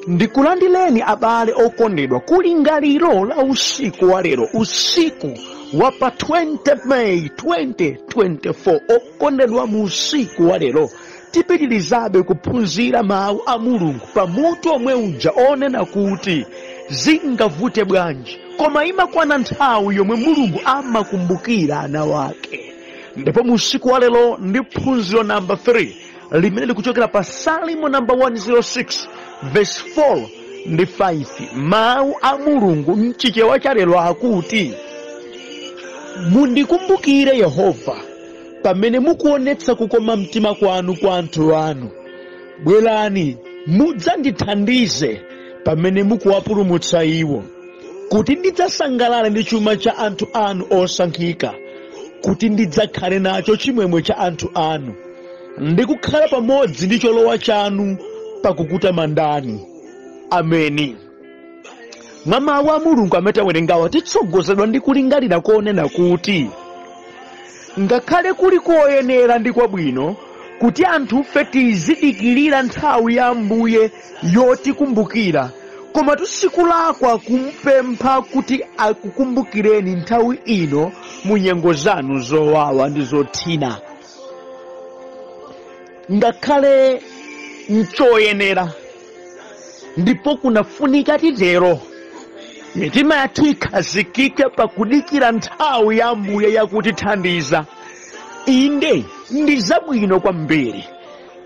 Ndikulandileni abale okondedwa kulingaliro la usiku wa lero, usiku wa pa 20 May 2024. Okondedwa, mu usiku wa lero tipitirizabe kuphunzira mawu a Mulungu pamutu omwe uja onena kuti zingavute bwanji, koma imakwana nthawi yomwe Mulungu amakumbukira ana wake. Ndipo mu usiku wa lero ndi phunziro namba 3 limene likuchokera pa Salimo namba 106 verse 4 ndi 5. Mawu a Mulungu mchichewa cha lero akuti, mundikumbukire Yehova pamene mukuonetsa kukoma mtima kwanu kwa anthu anu, bwerani mudzandithandize pamene mukuwapulumutsa iwo, kuti ndidzasangalale ndi chuma cha anthu anu osankhika, kuti ndidzakhale nacho chimwemwe cha anthu anu, ndi kukhala pamodzi ndi cholowa chanu pakukutamandani. Ameni. Mwa mawu a Mulungu amene tawerengawa titsogozedwa ndi kulingalira konena kuti ngakhale kuli koyenera ndi kwabwino kuti anthufe tizidikirira nthawi ya Ambuye yotikumbukira, koma sikulakwa kumpempha kuti akukumbukireni nthawi ino mu nyengo zanu zowawa ndi zothina. Ngakhale nchoyenera ndipo kunafunika titero, mitima yathu ikhazikike pakudikira nthawi ya Ambuye yakutithandiza. Inde, ndi zabwino kwambiri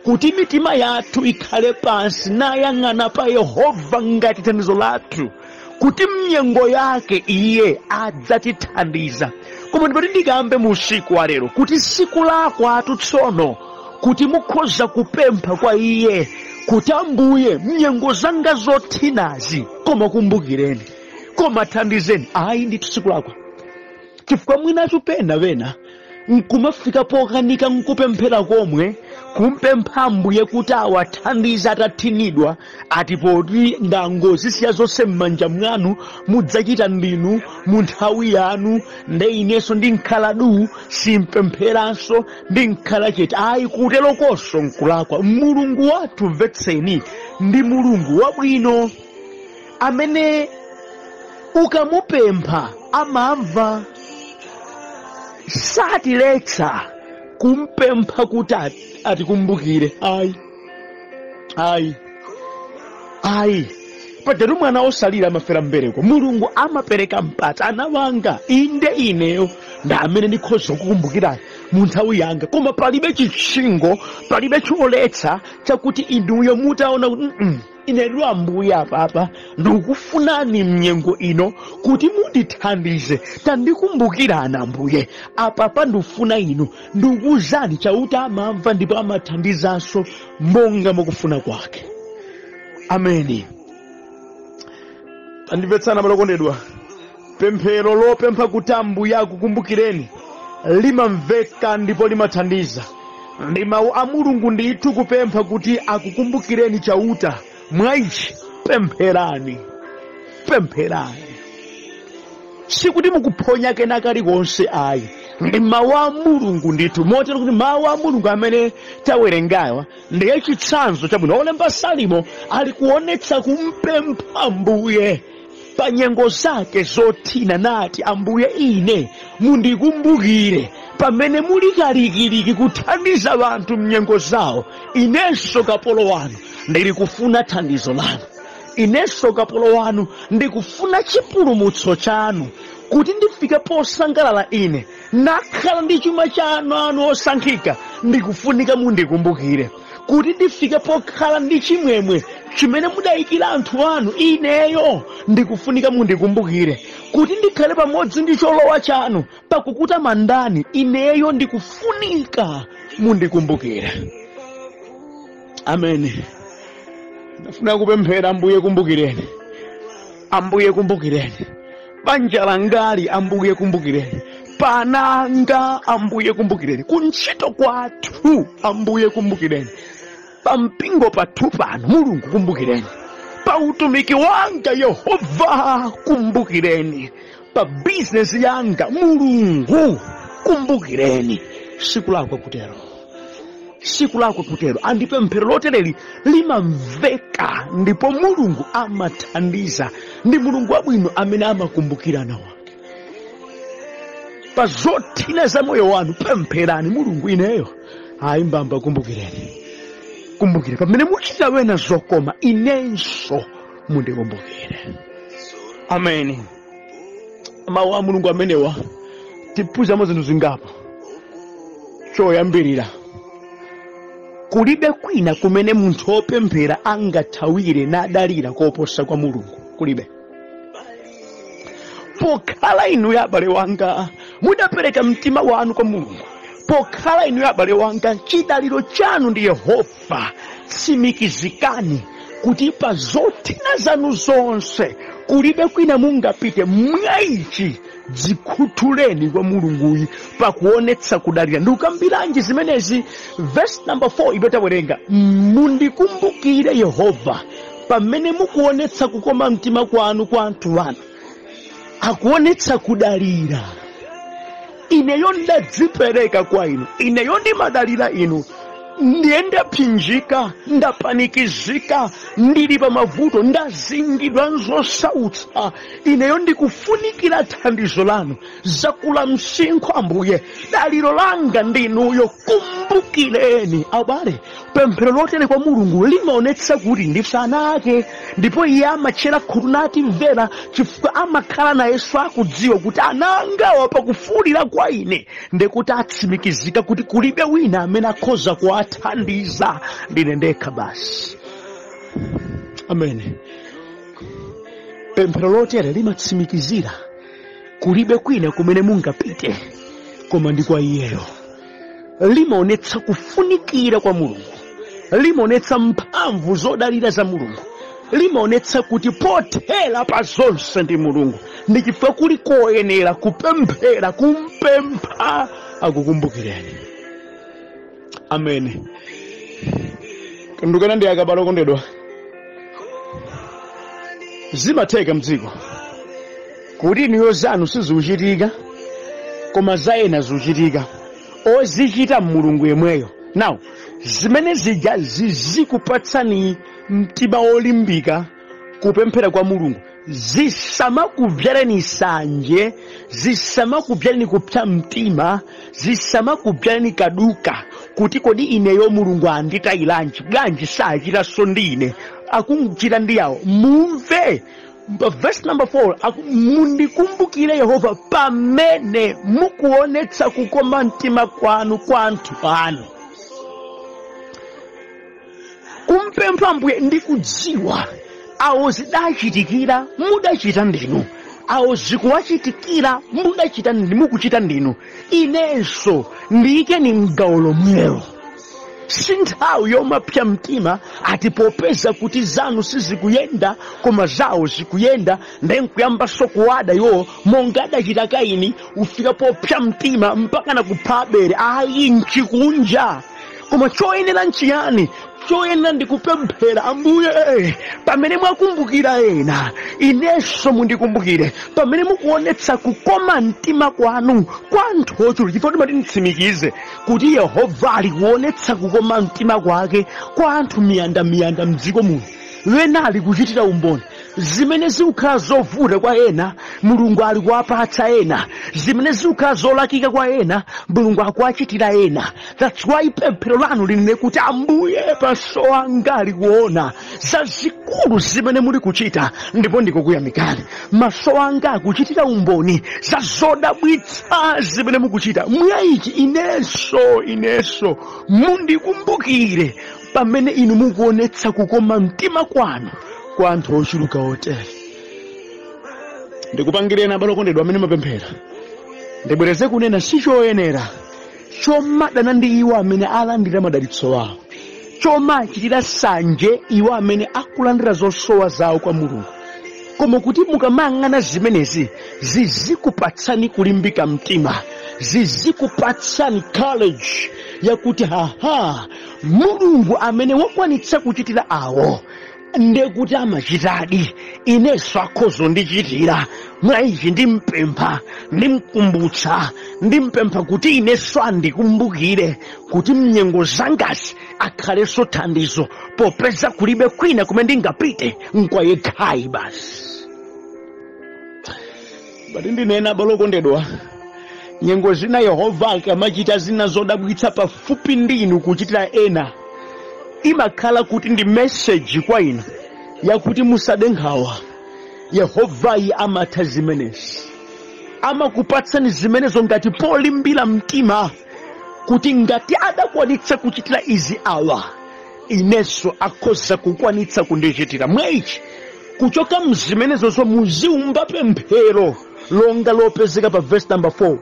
kuti mitima yathu ikhale pansi nayang'ana pa Yehova ngati thandizo lathu, kuti mnyengo yake iye adzatithandiza. Koma ndipati ndikambe mu usiku wa lero kuti sikulakwatu tsono kuti mukhoza kupempha kwa iye kuti Ambuye, mnyengo zanga zothinazi koma kumbukireni, koma thandizeni. Ayi ndithu sikulakwa, chifukwa mwinacho pena pena nkumafika pokanika nkupemphera komwe kumpempha Ambuye kuti awathandize atathinidwa, ati poti ndangozisiya zonse m'manja mwanu, mudzachita ndinu mu nthawi yanu, nde inenso ndinkhala du, simpempheranso, ndinkhala chete. Ayi, kuterokonso nkulakwa. Mulungu wathu, mvetseni, ndi Mulungu wabwino amene ukamupempha amamva, satiletsa kumpempha kuti atikumbukire. Ayi, ayi, ayi. Pajatu mwana osalira amafera mbereko. Mulungu amapereka mpata, ana wanga, inde ineyo ndi amene ndikhoza kukumbukirani mu nthawi yanga, koma palibe chitchingo, palibe choletsa chakuti inuyo mutaona kuti inetu Ambuye apapa ndikukufunani mnyengo ino kuti mundithandize, tandikumbukirani Ambuye, apapa ndikufuna inu. Ndikukuwuzani, Chauta amamva ndipo amathandizanso monga mukufuna kwake. Ameni. Tandimvetsani abale okondedwa, pemphero lopempha kuti Ambuye akukumbukireni limamveka ndipo limathandiza. Ndi mawu a Mulungu ndithu kupempha kuti akukumbukireni Chauta. Mwaichi pempherani, pempherani, sikuti mukuphonya kena kalikonse, ayi, ndi mawu a Mulungu ndithu. Motero kuti mawu a Mulungu amene tawerengawa ndiye chitsanzo chabwino. Olemba Salimo ali kuonetsa kumpempha Ambuye pa nyengo zake zothina, nati, Ambuye ine mundikumbukire pamene muli kalikiliki kuthandiza anthu mnyengo zawo, inenso kapolo wanu ndili kufuna thandizo lanu, inenso kapolo wanu ndikufuna chipulumutso chanu, kuti ndifike posangalala ine nakhala ndi chuma chanu anu osankhika. Ndikufunika mundikumbukire kuti ndifike pokhala ndi chimwemwe chimene mudayikira anthu anu. Ineyo ndikufunika mundikumbukire kuti ndikhale pamodzi ndi cholowa chanu pakukutamandani. Ineyo ndikufunika mundikumbukire. Ameni. Ndafuna kupemphera, Ambuye kumbukireni, Ambuye kumbukireni banja langali, Ambuye kumbukireni pananga, Ambuye kumbukireni kuntchito kwathu, Ambuye kumbukireni pampingo pathu pano, Mulungu kumbukireni pa utumiki wanga, Yehova kumbukireni pa bizinesi yanga, Mulungu kumbukireni. Sikulakwa kutero. Sikulakwa kutero. Andi pemphero lotereli limamveka ndipo Mulungu amathandiza. Ndi Mulungu wabwino amene amakumbukira ana wake. Pa zothina za moyo wanu pempherani Mulungu, ineyo ayi mbamba, kumbukireni, kumbukire pamene muchita wena zokoma, inenso mundikumbukire. Ameni. Mawu a Mulungu amenewa tiphunzamo zinthu zingapo. Choyambirira, kulibe kwina kumene munthu wopemphera angathawire nadalira koposa kwa Mulungu. Kulibe. Pokhala inu ya abale wanga mudapereka mtima wanu kwa Mulungu, pokhala inu ya abale wanga chidaliro chanu ndi Yehova, tsimikizikani kuti pa zothina zanu zonse kulibe kwina mungapite. Mwaichi dzikhuthuleni kwa Mulunguyi pakuonetsa kudalira. Ndikukambiranji zimenezi? Verse number 4 ipo tawerenga, mundikumbukire Yehova pamene mukuonetsa kukoma mtima kwanu kwa anthu anu. Akuonetsa kudalira. Ineyo ndadzipereka kwa inu, ineyo ndimadalira inu, ndiye ndapsinjika, ndapanikizika, ndili pa mavuto, ndazingidwa nzosautsa, ineyo ndikufunikira thandizo lanu. Zakula msinkhu Ambuye, daliro langa ndinuyo, kumbukireni. Abale, pemphero lotere kwa Mulungu limaonetsa kuti ndife ana ake, ndipo iye amatchera khutu natimvera, chifukwa amakhala nayenso akudziwa kuti ana angawa pakufuwulira kwa ine ndekuti atsimikizika kuti kulibe wina amene akhoza kuwathandiza, ndine ndekha basi. Amene pemphero lotere limatsimikizira kulibe kwina kumene mungapite koma ndi kwa iyeyo. Limaonetsa kufunikira kwa Mulungu, limaonetsa mphamvu zodalira za Mulungu, limaonetsa kuti pothera pa zonse ndi Mulungu. Ndi chifukwa kuli koyenera kupemphera, kumpempha akukumbukireni. Amene ndukena ndi akabala okondedwa, zimatheka mdziko kuti inuyo zanu sizikuchitika koma za ena zikuchitika, ozichita Mulungu yemweyo. Now zimene zija zizikupatsani mtima wolimbika kupemphera kwa Mulungu, zisamakubzaleni sanje, zisamakubzaleni kupsa mtima, zisamakubzaleni kaduka kuti kodi ineyo Mulungu anditayilanji, bwanji sachitanso ndine, akunchita ndi yawo. Mumve verse number 4, mundikumbukire Yehova pamene mukuonetsa kukoma mtima kwanu kwa anthu anu. Kumpempha Ambuye ndikudziwa awo zidachitikira mudachita ndinu, awo zikuwachitikira mudachita ndinu, mukuchita ndinu, inenso ndiyikeni mgawo lomwelo. Si nthawi yomapsa mtima ati popeza kuti zanu sizikuyenda koma zawo zikuyenda, ndenkuyambanso kuwada iwo monga adachita Kaini, ufika popsa mtima mpaka nakupha Abele. Ayi, nchikunja. Koma choyenera nchiyani? Choyenera ndikupemphera, Ambuye pamene mwakumbukira ena, inenso mundikumbukire. Pamene mukuonetsa kukoma mtima kwanu kwa anthu ochuluka, chifukwa timati nditsimikize kuti Yehova ali kuonetsa kukoma mtima kwake kwa anthu miyandamiyanda mdziko muno. Wena ali kuchitira umboni zimene zikukhala zovuta kwa ena, Mulungu ali kuwapatsa ena. Zimene zikukhala zolakika kwa ena, Mulungu akuwachitira ena. That's why pemphero lanu linene kuti Ambuye maso anga ali kuona zazikulu zimene muli kuchita ndipo ndikukuyamikani. Maso anga akuchitira umboni za zodabwitsa zimene mukuchita. Mwaichi inenso mundikumbukire pamene inu mukuonetsa kukoma mtima kwanu kwa anthu ochuluka otere. Ndikupangireni abale okondedwa amene mapemphera, ndibwereze kunena sichoyenera chomadana ndi iwo amene alandira madalitso awo, chomachitira sanje iwo amene akulandira zosowa zawo kwa Mulungu, koma kuti mukamayang'ana zimenezi zizikupatsani kulimbika mtima, zizikupatsani courage yakuti haha, Mulungu amene wakwanitsa kuchitira awo ndekuti amachitadi, inenso akhoza kundichitira. Mwa ichi ndimpempha, ndimkumbutsa, ndimpempha kuti inenso andikumbukire, kuti mnyengo zangazi akhalenso thandizo, popeza kulibe kwina kumene ndingapite nkwa yekhayi basi. Bati ndinena, abale okondedwa, nyengo zina Yehova akamachita zina zodabwitsa pafupi ndi inu kuchitira ena, imakhala kuti ndi meseji kwa inu yakuti musade nkhawa. Yehovayi amatha zimenezi, amakupatsani zimenezo ngati polimbira mtima, kuti ngati adakwanitsa kuchitira izi awa, inenso akhoza kukwanitsa kundichitira. Mwa ichi, kuchoka mzimenezozo muziumba pemphero longa lopezeka pa verse number 4: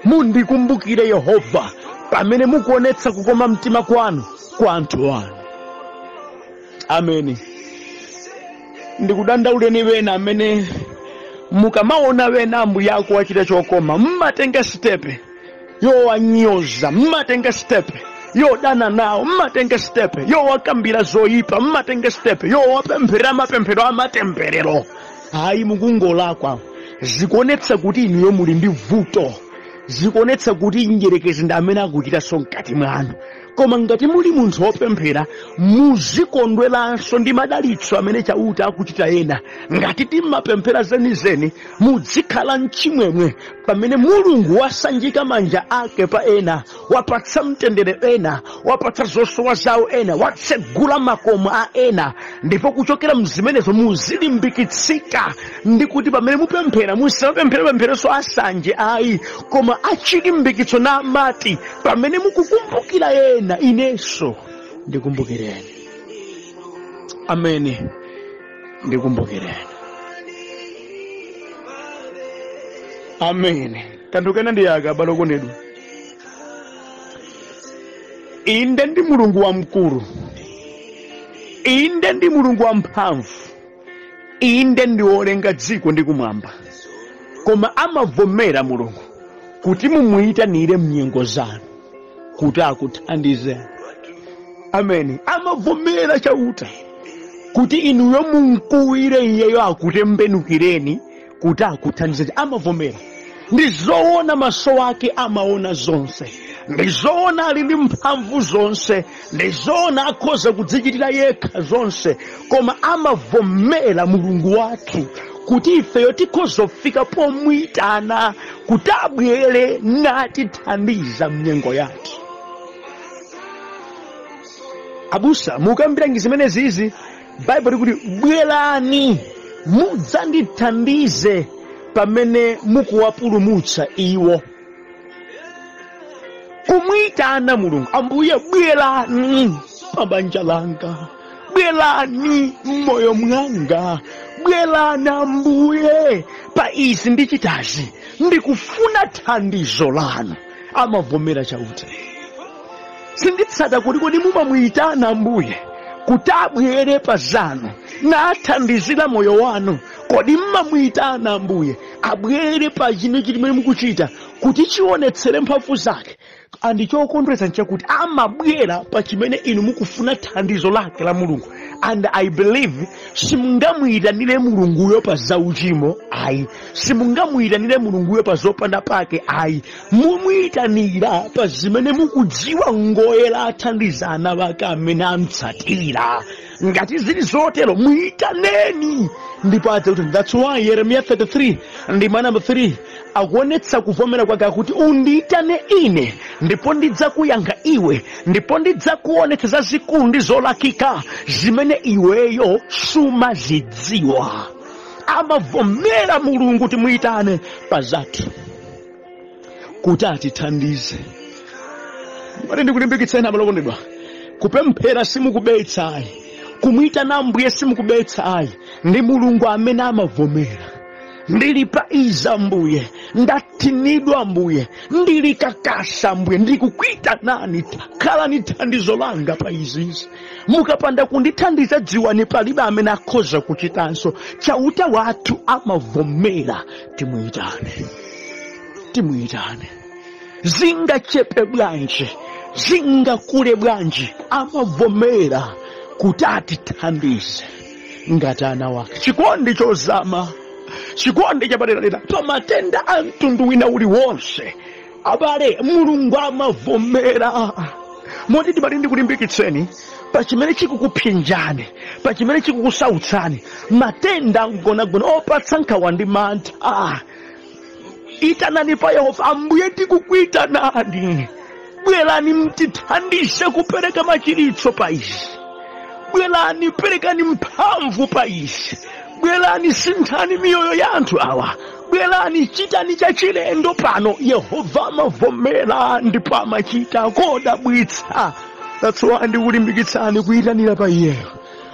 mundikumbukire Yehova pamene mukuonetsa kukoma mtima kwanu kwa anthu anu. Ameni. Ndikudandauleni wena amene mukamaona wena ambuye ako achita chokoma, mmatenga step yowanyoza, mmatenga step yodana nawo, mmatenga step yowakambira zoyipa, mmatenga step yowapempherera mapemphero amatemberero. Hayi, mukungolakwa. Zikuonetsa kuti inuyo muli ndi vuto, zikuonetsa kuti njerekezi ndi amene akuchitanso mkati mwanu. Koma ngati muli munthu wopemphera, muzikondweranso ndi madalitso amene Chauta akuchita ena. Ngati timapemphera zenizeni, muzikhala mchimwemwe pamene Mulungu wasanjika manja ake pa ena, wapatsa mtendere ena, wapatsa zosowa zawo ena, watsegula makomo a ena. Ndipo kuchokera mzimenezo muzilimbikitsika ndi kuti pamene mupemphera, musamapemphere pempherenso asanje ayi, koma achilimbikitso, na amati pamene mukukumbukira ena, inenso ndikumbukireni. Amene ndikumbukireni. Amene kanthu kena ndi aka, abale okondedwa, inde ndi Mulungu wamkulu, inde ndi Mulungu wamphamvu, inde ndi wolenga dziko ndi kumwamba, koma amavomera Mulungu kuti mumuyitanire mnyengo zanu kuti akuthandizeni. Ameni. Amavomera Chauta kuti inuyo munkuwire iyeyo akutembenukireni kuti akuthandizeni. Amavomera. Ndi zoona maso ake amaona zonse, ndi zoona ali ndi mphamvu zonse, ndi zoona akhoza kudzichitira yekha zonse, koma amavomera Mulungu wathu kuti ifeyo tikhoza kufika pomuyitana kuti abwere natithandiza mnyengo yathu. Abusa, mukambira zimene zizi, Baibulo likuti bwerani mudzandithandize pamene mukuwapulumutsa iwo. Kumuyitana Mulungu, Ambuye bwerani pa banja langa, bwerani m'moyo mwanga, bwerani Ambuye pa izi ndichitazi, ndikufuna thandizo lanu. Amavomera Chauta. Sinditsata kuti kodi mumamuyitana Ambuye kuti abwere pa zanu nathandizira moyo wanu? Kodi mmamuyitana Ambuye abwere pa chinthu chimene mukuchita kuti chionetsere mphamvu zake? Andi chokondweretsa nchakuti amabwera pa chimene inu mukufuna thandizo lake la Mulungu. And I believe simungamuyitanire Mulunguyo pa zauchimo ayi, simungamuyitanire Mulunguyo pa zopanda pake ayi. Mumuyitanira pa zimene mukudziwa ngoyera athandiza ana ake amene amtsatira. Ngati zili zotero, muyitaneni ndipo adza kuti. That's why Yeremiya 33 ndi namba 3 akuonetsa kuvomera kwake, akuti undiyitane ine ndipo ndidzakuyankha iwe, ndipo ndidzakuonetsa zazikulu ndi zolakika zimene iweyo sumazidziwa. Amavomera Mulungu timuyitane pa zathu kuti atithandize. Pati ndikulimbikitseni, abale okondedwa, kupemphera simukubetsa ayi, kumuyitana Ambuye simukubetsa ayi. Ndi Mulungu amene amavomera. Ndili pa iza Ambuye, ndathinidwa Ambuye, ndili kakasa Ambuye, ndikukuyitanani, khalani thandizo langa pa izizi. Mukapanda kundithandiza, dziwani palibe amene akhoza kuchitanso. Chauta wathu amavomera timuyitane, timuyitane. Zingachepe bwanji, zingakule bwanji, amavomera kuti atithandize ngati ana wake. Chikondi chozama. Chikondi chapaderadera pa matenda a mtundu wina uliwonse, abale, Mulungu amavomera. Moti ndimati ndikulimbikitseni pa chimene chikukuphinjani, pa chimene chikukusautsani, matenda mgonagona opatsa nkhawa ndi mantha, itanani pa Yehova. Ambuye, tikukuitanani, bwerani mtithandize kupereka machiritso pa izi, bwerani perekani mphamvu pa izi, bwerani sinthani miyoyo ya anthu awa, bwerani chitani chachilendo pano. Yehova amavomera ndipo amachita kodabwitsa. That's why ndikulimbikitsani kuyitanira pa iyeyo.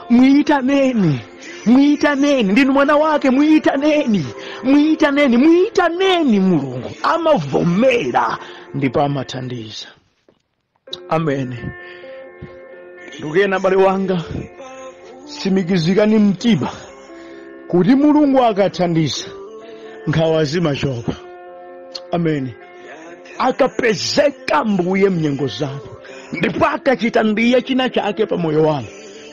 Muyitaneni, muyitaneni, ndinu mwana wake, muyitaneni, muyitaneni, muyitaneni. Mulungu amavomera ndipo amathandiza. Amen. Ndikuyena, abale wanga, tsimikizikani mtima kuti Mulungu akathandiza, nkhawa zimachoka. Amen. Akapezeka Mbuye mnyengo zanu ndipo akachita ndiye china chake pa moyo wanu,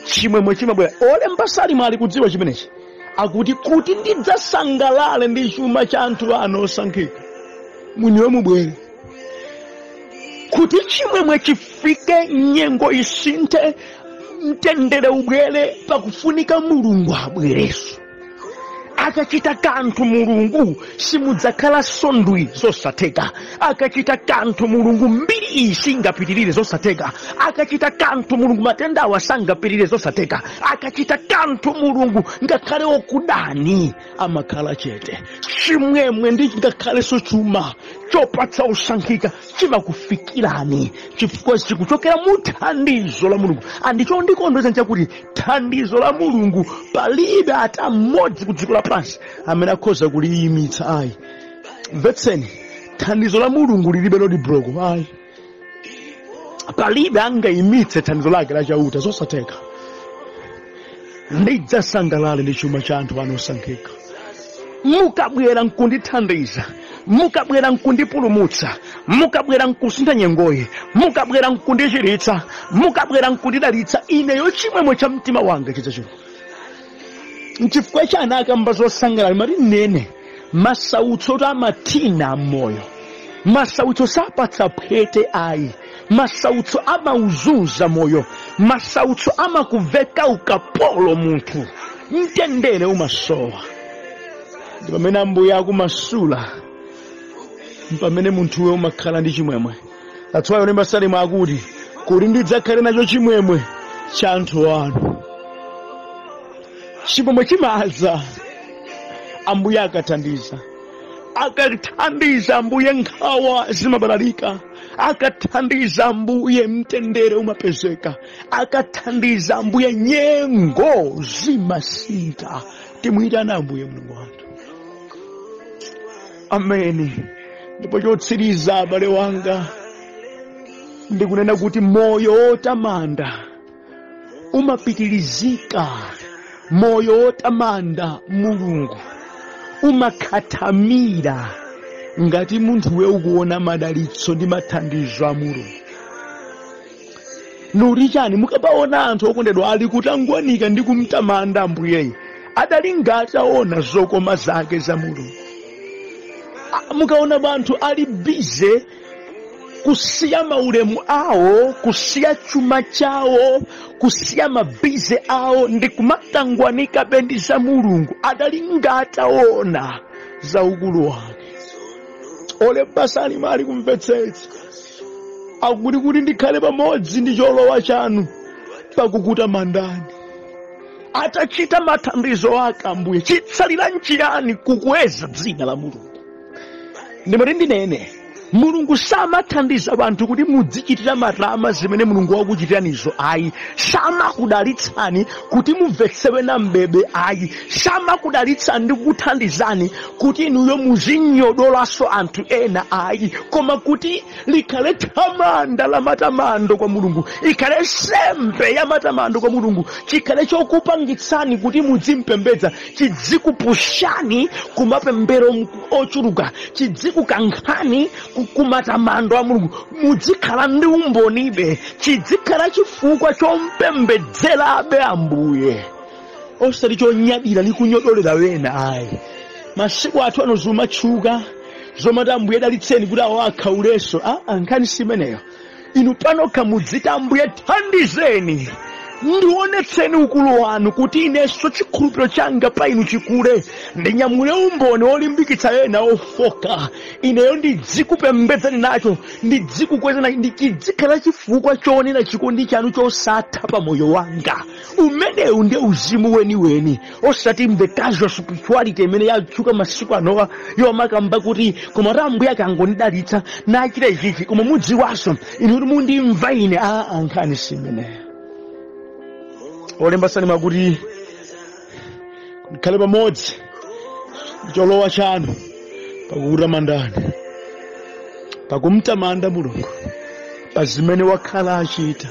chimwemwe chimabwera. Olemba salimo ali kudziwa chimenechi, akuti kuti ndidzasangalale ndi chuma cha anthu anu osankhika, mwiniwe mubwere kuti chimwemwe chifike, nyengo isinthe, mtendere ubwere. Pakufunika Mulungu abwereso. Akachita kanthu Mulungu, simudzakhala sondwi, zosatheka. Akachita kanthu Mulungu, mbiri iyi singapitirire, zosatheka. Akachita kanthu Mulungu, matenda awa sangapitirire, zosatheka. Akachita kanthu Mulungu, ngakhale okudani amakhala chete. Chimwemwe ndi ngakhalenso chuma chopatsa osankhika chimakufikirani chifukwa chikuchokera mu thandizo la Mulungu. Andicho ndikondweza nchakuti thandizo la Mulungu palibe ata mmodzi ku dziko lapansi amene akhoza kuliyimitsa, ayi. Mvetseni, thandizo la Mulungu lilibe roadblock, ayi. Palibe angayimitse thandizo lake lachauta, zosatheka. Ndidzasangalale ndi chuma cha anthu anu osankhika mukabwera nkundithandiza, mukabwera nkundipulumutsa, mukabwera nkusintha nyengoyi, mukabwera nkundichiritsa, mukabwera nkundidalitsa, ineyo chimwemwe cha mtima wanga chidzachuluka. Nchifukwa chani akamba zosangalala? Mati nene masautso amathina moyo, masautso sapatsa phwete, ayi. Masautso amauzunza moyo, masautso amakuveka ukapolo munthu, mtendere umasowa. Ndi pamene Ambuye akumasula, pamene munthuwe umakhala ndi chimwemwe. That's why olemba salimo akuti kuti ndidzakhale nacho chimwemwe cha anthu anu. Chimwemwe chimadza Ambuye akathandiza. Akathandiza Ambuye, nkhawa zimabalalika. Akathandiza Ambuye, mtendere umapezeka. Akathandiza Ambuye, nyengo zimasintha. Timuyitana Ambuye Mulungu wathu. Ameni. Ndipo chotsiriza, abale wanga, ndikunena kuti moyo wotamanda umapitirizika, moyo wotamanda Mulungu umakhathamira ngati munthuwe ukuona madalitso ndi mathandizo a Mulungu. Nuti chani? Mukapaona anthu okondedwa ali kutangwanika ndi kumtamanda Ambuyeyi, adali ngati aona zokoma zake za Mulungu. Mukaona banthu ali busy kusiya maulemu awo, kusiya chuma chawo, kusiya ma busy awo ndi kumatangwanika bendi za Mulungu, adali ngati aona za ukulu wake. Olemba salimo ali kumvetsetsa, akuti kuti ndikhale pamodzi ndi cholowa chanu pakukutamandani. Atachita mathandizo ake Ambuye, chitsalira nchiyani kukweza dzina la Mulungu? Ndimati ndinene, Mulungu samathandiza anthu kuti mudzichitira matama zimene Mulungu wakuchitiranizo, ayi. Samakudalitsani kuti mumvetsewe na mbebe, ayi. Samakudalitsani ndi kukuthandizani kuti inuyo muzinyodolanso anthu ena, ayi, koma kuti likhale thamanda la matamando kwa Mulungu, ikhale sembe ya matamando kwa Mulungu, chikhale chokupangitsani kuti mudzimpembedza, chidzikupushani kumapembero ochuluka, chidzikukankhani kumatamando a Mulungu, muzikhala ndi umbonibe, chidzikhala chifukwa chompembedzerabe Ambuye, osati chonyadira ndi kunyodolera wena, ayi. Masiku athu ano zimatchuka zomati Ambuye dalitseni kuti awo akhaulenso. Nkhani si imeneyo. Inu panokha mudziti, Ambuye thandizeni, ndionetseni ukulu wanu, kuti inenso chikhulupiriro changa pa inu chikule, ndinyamule umboni wolimbikitsa ena ofoka. Ineyo ndidzikupembedzani nacho, ndidzikukwezani, ndichizikhala chifukwa chonena chikondi chanu chosatha pa moyo wanga. Umenewu ndiye uzimu weniweni, osati the casual spirituality imene yatchuka masiku anowa, yomakamba kuti koma kuti Ambuye akangondidalitsa nachita ichichi, koma mudziwaso inu kuti mundimva ine. Nkhani si imeneyo. Olemba salimo akuti, ndikhale pamodzi ndi cholowa chanu pakukutamandani, pakumtamanda Mulungu pa zimene wakhala achita,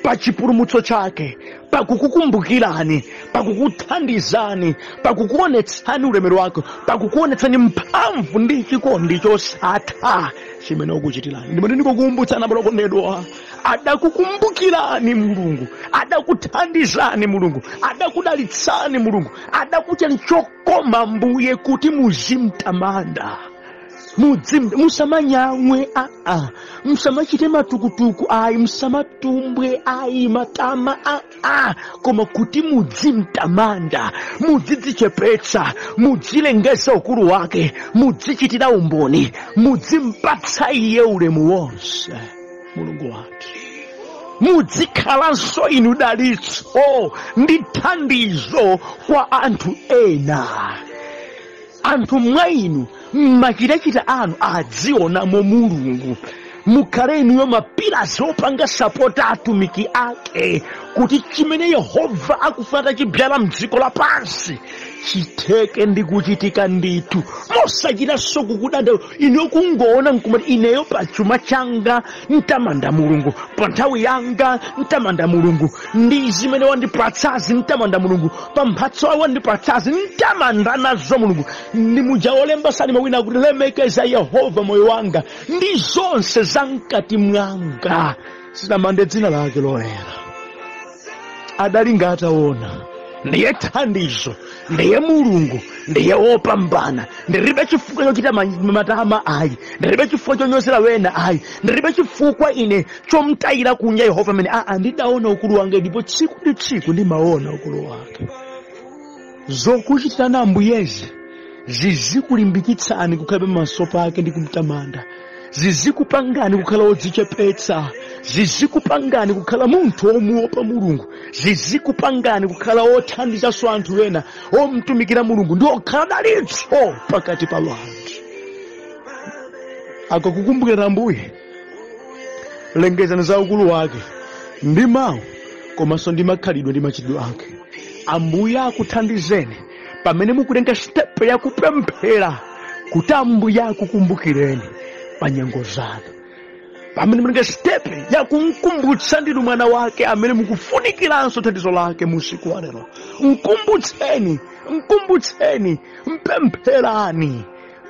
pa chipulumutso chake, pakukukumbukirani, pakukuthandizani, pakukuonetsani ulemero wake, pakukuonetsani mphamvu ndi chikondi chosatha chimene ukuchitirani. Ndimene ndikukumbutsana, okondedwa, adakukumbukirani Mulungu, adakuthandizani Mulungu, adakudalitsani Mulungu, adakuchani chokoma Mbuye kuti muzimtamanda. Musamanyamwe, musamachite matukutuku ayi, musamatumbwe ayi, matama koma kuti mudzimtamanda, mudzidzichepetsa, mudzilengeza ukulu wake, mudzichitira umboni, mudzimpatsa iye ulemu wonse Mulungu wathu. Mudzikhalanso inu dalitso ndi thandizo kwa anthu ena. Anthu mwa inu, machitachita anu, adzionamo Mulungu. Mukhale inuyo ma pillars opanga support atumiki ake, kuti chimene Yehova akufuna tachibyala mdziko lapansi chitheke ndi kuchitika ndithu, mosachitanso kukudanda. Inuyo kungoona nkumati, ineyo pa chuma changa ntamanda Mulungu, pa nthawi yanga ntamanda Mulungu, ndi zimene wandipatsazi ntamanda Mulungu, pa mphatso wandipatsazi ntamanda nazo Mulungu. Ndi muja olemba salimo wina akuti, lemekeza Yehova moyo wanga, ndi zonse za mkati mwanga zitamande dzina lake loyera. Adalinga ataona ndiye thandizo, ndiye Mulungu, ndiye wopambana. Ndilibe chifukwa chochita matama ayi, ndilibe chifukwa chonyozera wena ayi, ndilibe chifukwa ine chomtayira kunja Yehova amene ndidaona ukulu wange, ndipo tsiku ndi tsiku ndimaona ukulu wake. Zokuchitirana Ambuyezi zizikulimbikitsani kukhala pamaso pake ndi kumtamanda, zizikupangani kukhala wodzichepetsa, zizikupangani kukhala munthu womuopa Mulungu, zizikupangani kukhala wothandizanso anthu ena, omtumikira Mulungu ndi okhala dalitso pakati pa anthu. Akakukumbukira Ambuye, lengezani za ukulu wake ndi mawu komanso ndi makhalidwe ndi machitidwe ake. Ambuye akuthandizeni pamene mukutenga step yakupemphera kuti Ambuye akukumbukireni pa nyengo zanu, pamene mutenga step yakumkumbutsa ndinu mwana wake amene mukufunikiranso thandizo lake musiku wa lero. Mkumbutseni, mkumbutseni, mpempherani,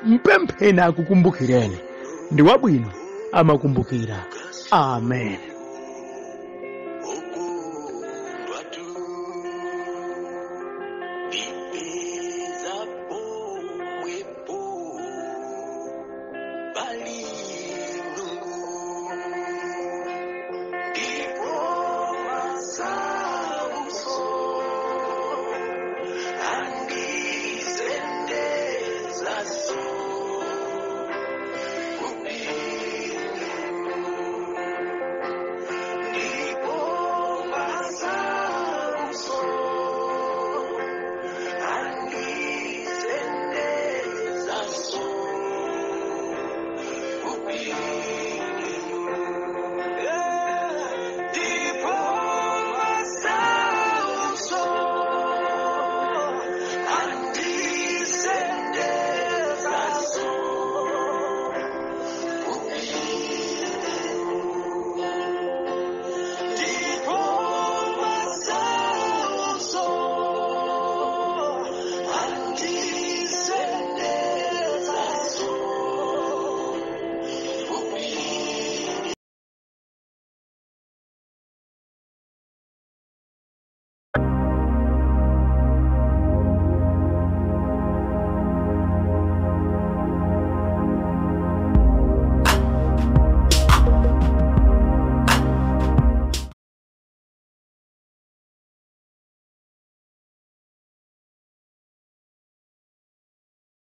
mpempheni akukumbukireni. Ndi wabwino, amakumbukira. Amen. Okondwatu.